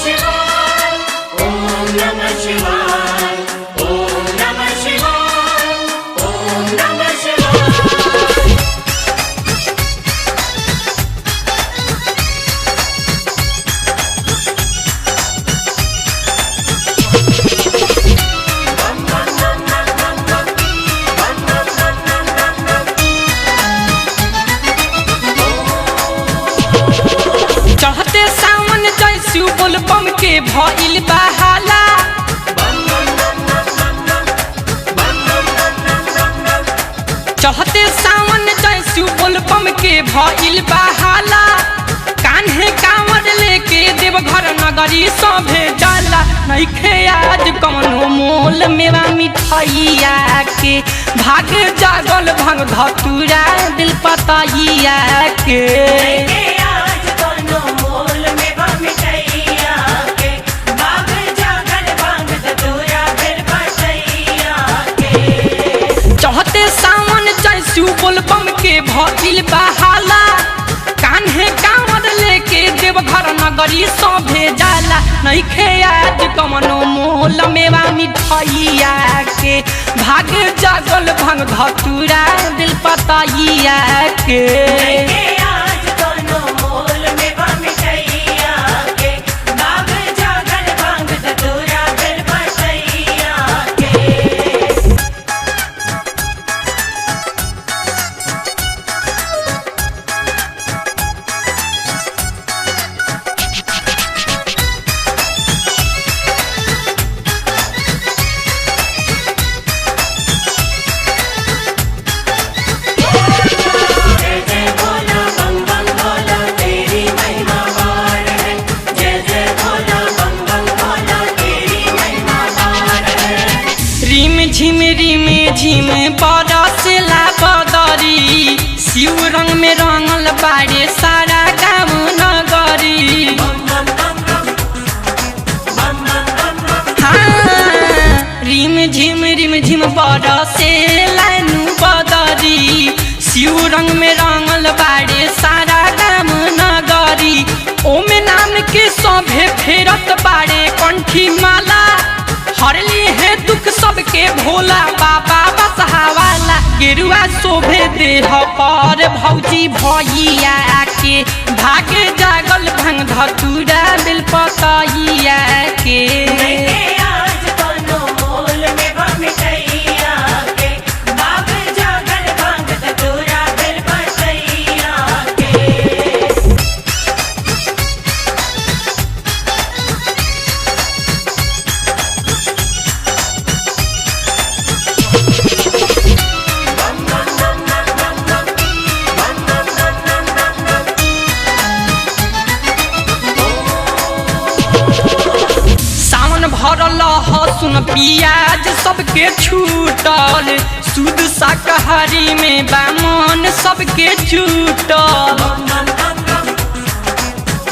शिवाय, ओम नमः शिवाय, ओम नमः शिवाय, ओम नमः शिवाय। बम बम बम बम बम बम बम बम बम बम बम बम। चढ़ते सावन जैसु बोलबम के भइल बहाला। चढ़ते सावन जैसु बोलबम के भइल बहाला। कान्हे कांवर लेके देवघर नगरी सभे जाला। नइखे आज कवनो मोल मेवा मिठाइया के, भाग जागल भंग धतुरा दिल पतैया के। के आज कोनो मोल में बा मिठैया के, बाग जागल भांग धतूरा बेल पतैया के। चढ़ते सावन जैसु बोलबम के भइल बहाला। कान्हे कांवर लेके देवघर नगरी सभे जाला। नइखे आज कवनो मोल मेवा मिठाइया के, भाग जागल भंग धतुरा दिल पतैया के। के आज कोनो मोल में बा मिठैया के, बाग जागल भांग धतूरा बेल पतैया के। जय जय भोला बम बम भोला तेरी महिमा पार है, जय जय भोला बम बम भोला तेरी महिमा पार है। रिम झिम रिम झिम बरसला बदरी, शिव रंग में रंगल बाड़े सारा गाँव नगरी। बम बम बम बम बम बम बम बम। हाँ, रिम झिम रिम झिम बरसेला नु बदरी, शिव रंग में रंगल बाड़े सारा गाँव नगरी। ओमे नाम के सभे फेरत बाड़े कंठी माला, हरली है दुख सबके भोला बाबा बसहावाला। गेरुआ शोभे देह पर भौजी भैया के, भाग जागल भंग धतुरा बिल पतैया के। के आज कोनो मोल में बा मिठैया के, बाग जागल भांग धतूरा बेल पतैया के। बम बम बम बम बम बम बम बम बम बम बम बम। सावन भरल लहसुन पियाज सबके छूटल, शुद्ध शाकाहारी में बामन सबके छूटल। बम बम बम बम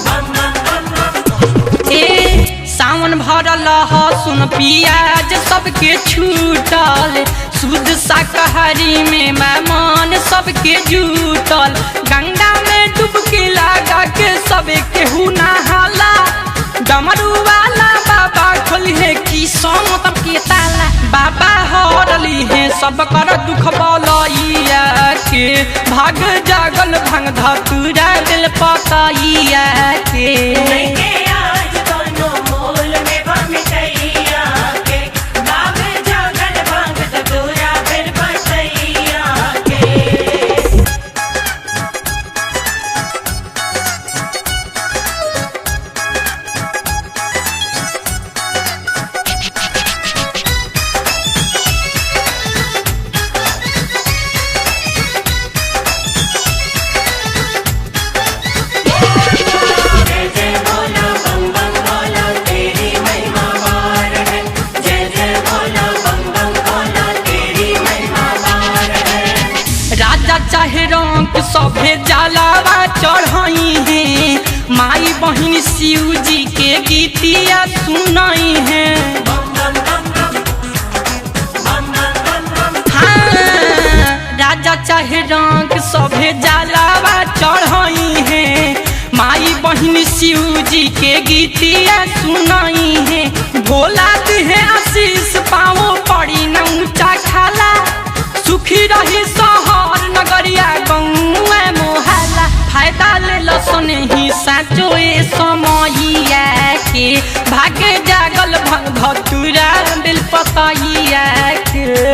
बम बम बम बम। ए सावन भरल लहसुन पियाज सबके छूटल, शुद्ध शाकाहारी में बामन सबके जुटल। गंगा में डुबकी लगा के सबे केहू नहाला, डमरू वाला बाबा खोलिहे की मतलब के ताला। बाबा हरली है सब कर दुख बलैया के, भाग जागल भंग धतुरा दिल पतैया के। के आज कोनो मोल में बा मिठैया के, बाग जागल भांग धतूरा बेल पतैया के। जय जय भोला बम बम भोला तेरी महिमा पार है, जय जय भोला बम बम भोला तेरी महिमा पार है। राजा चाहे रंग सभे जलावा चढ़ई है, माई बहिन शिव जी के गीतिया सुनई है। बम बम बम बम बम बम बम बम। हाँ, राजा चाहे रंग सभे जलावा चढ़ई है, माई बहिन शिव जी जी के गीतिया सुनाई है। भोला दिहे आशीष पाओ पड़ी न ऊंचा खाला, सुखी रही शहर नगरिया गौआ मोहल्ला। फायदा ले लसन ही साचो ए समयिया के, भागे जागल भंग धतुरा बेल पतैया के।